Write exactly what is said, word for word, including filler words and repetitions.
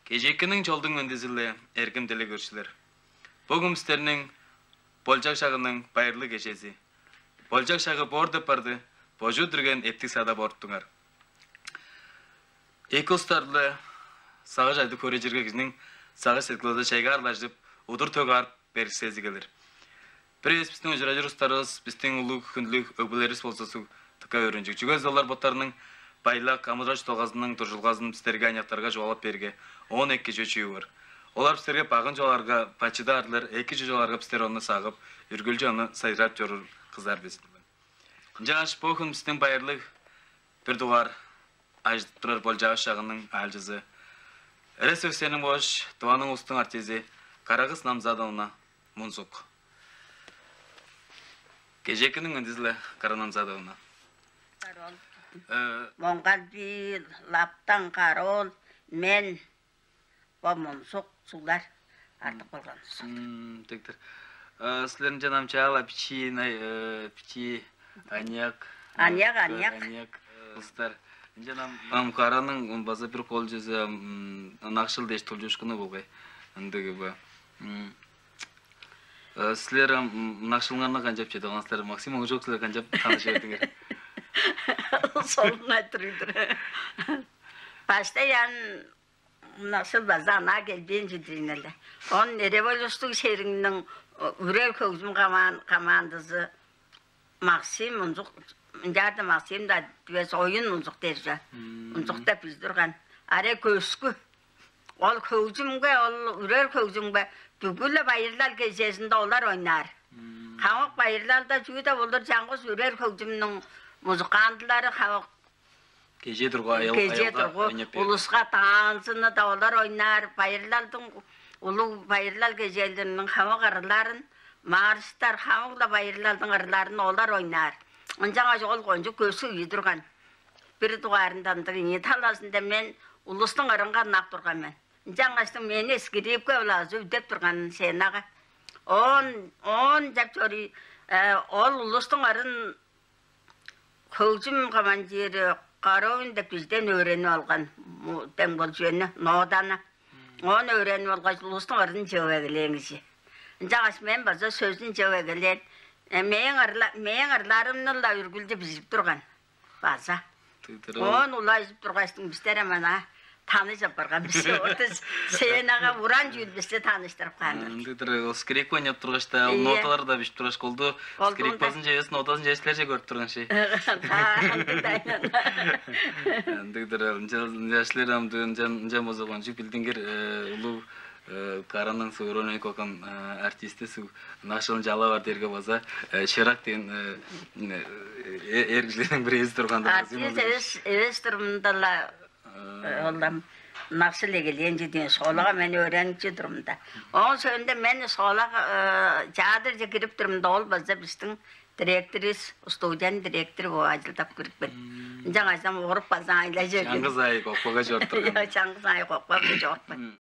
Кежээкиниң чолдуң мендизи-биле, эргим деле көршүлер. Бөгүн силерниң болчак шагының байырлыг кежези. Болчак шагы боор деп барды, божуу дүрген эптиг сада боруптуңар. Эки устарлы сагыш айдып көрежирге кижиниң сагыш сеткилизи чайгаарлажып, удур төг аарып бериксези келир. Бир эвес бистиң ужуражыр устарывыс, бистиң улуг хүнлүг өгбелеривис болза суг тыка өөрүнчүг. Чүге олар боттарының байлак амыдырал чуртталгазының дуржулгазын бистерге аныяктарга чугаалап берге, оон эки чүве чүү бар? Олар бистерге багын чугаалаарга, бачыдаарлар, эки чүве чугаалаарга бистер ону сагып, үргүлчү ону сайзырап чоруур кызар бис. Ынчангаш бо хүн бистиң байырлыг бир дугаар ажыдып турар болчааш шагының аалчызы. Эрес өсенин бош дываның устуң артизи Карагыс Намзадовна Мунзук. Кежекиниң ындызыла Кара Намзадовна. Карол. Э, Моңгал бии лаптан карол мен бо Мунзук сулар артык болган сулар. Тектер. Силерин жанам чаала бичии най э, бичии аняк. Аняк, э, аняк. Аняк. Устар. Жанам ам караның база бир кол жүзү накшыл деш тулчушкуну болгай. Ындыгы ба. Силер ынакшылыңарны канчап чедип алган силер? Максим Оңжок силер канчап таныш бердиңер? Солун айтырыйдыр. Башта ян ынакшыл база ана келбээн чүдүрүнеле. Он революстуг шериңниң үрер хөгжүм командызы Максим Унзук, ынчаарда Максим-даа дивес оюн Унзук держе. Унзукта бил турган. Аре көскү. Ол хөгжүмге, ол үрер хөгжүмге бүгү-ле байырлал кежээзинде олар ойнаар. Хамык байырлалда чүү-даа болур, чаңгыс үрер хөгжүмнүң музыканттары хамык кежээ тургу, кежээ тургу, улуска даанзыны-даа олар ойнаар, байырлалдың, улуг байырлал кежээлериниң хамык ырларын, марштар, хамык-ла байырлалдың ырларын олар ойнаар. Ынчангаш ол кончуг көскү ийи турган. Бир дугаарында ындыг ийи талазында мен улустуң ырынга ынак турган мен. Ынчангаштың мени скрипка-биле азы үдеп турган сценага. Оон, оон чап чоруй, ол улустуң ырын хөгжүм командиры Коровин деп бизден өөренип алган, дең бол чүвени, ноданы. Оон өөренип алгаш, улустуң ырын чыып эгелээн кижи. Ынчангаш мен база сөзүн чыып эгелээн. Мээң ырла-, мээң ырларымны-ла үргүлчү бижип турган база. Оон улажып тургаштың бистер амана таныш апарган бис. Орта сценага уран чүүл бисти таныштырып каан. Ындыдыр ол скрипка ойнап тургаш-даа, ол ноталар да бижип тургаш колду. Скрипкасын же эвес, нотасын же силерже көрүп турган ши. Ындыдыр ынча силер ам ынча ынча болза кончуг билдингир улуг Караның суурун экокон артисти суг нашыл чала бар дерге база Ширак деген эр кижилерден бир эзи турганда. Артист эвес, эвес турумда-ла олам накшыл эгелээнчи дүүн школага мен өөреникчи турумда. Оон сөөнде мен школага театрже кирип турумда, ол база биздин директорубуз, студияның директору болуп ажылдап кирипкен. Ынчан ажам уруп база айлажы. Чаңгыз ай кокпага чорттурган. Чаңгыз ай кокпага чорупкан.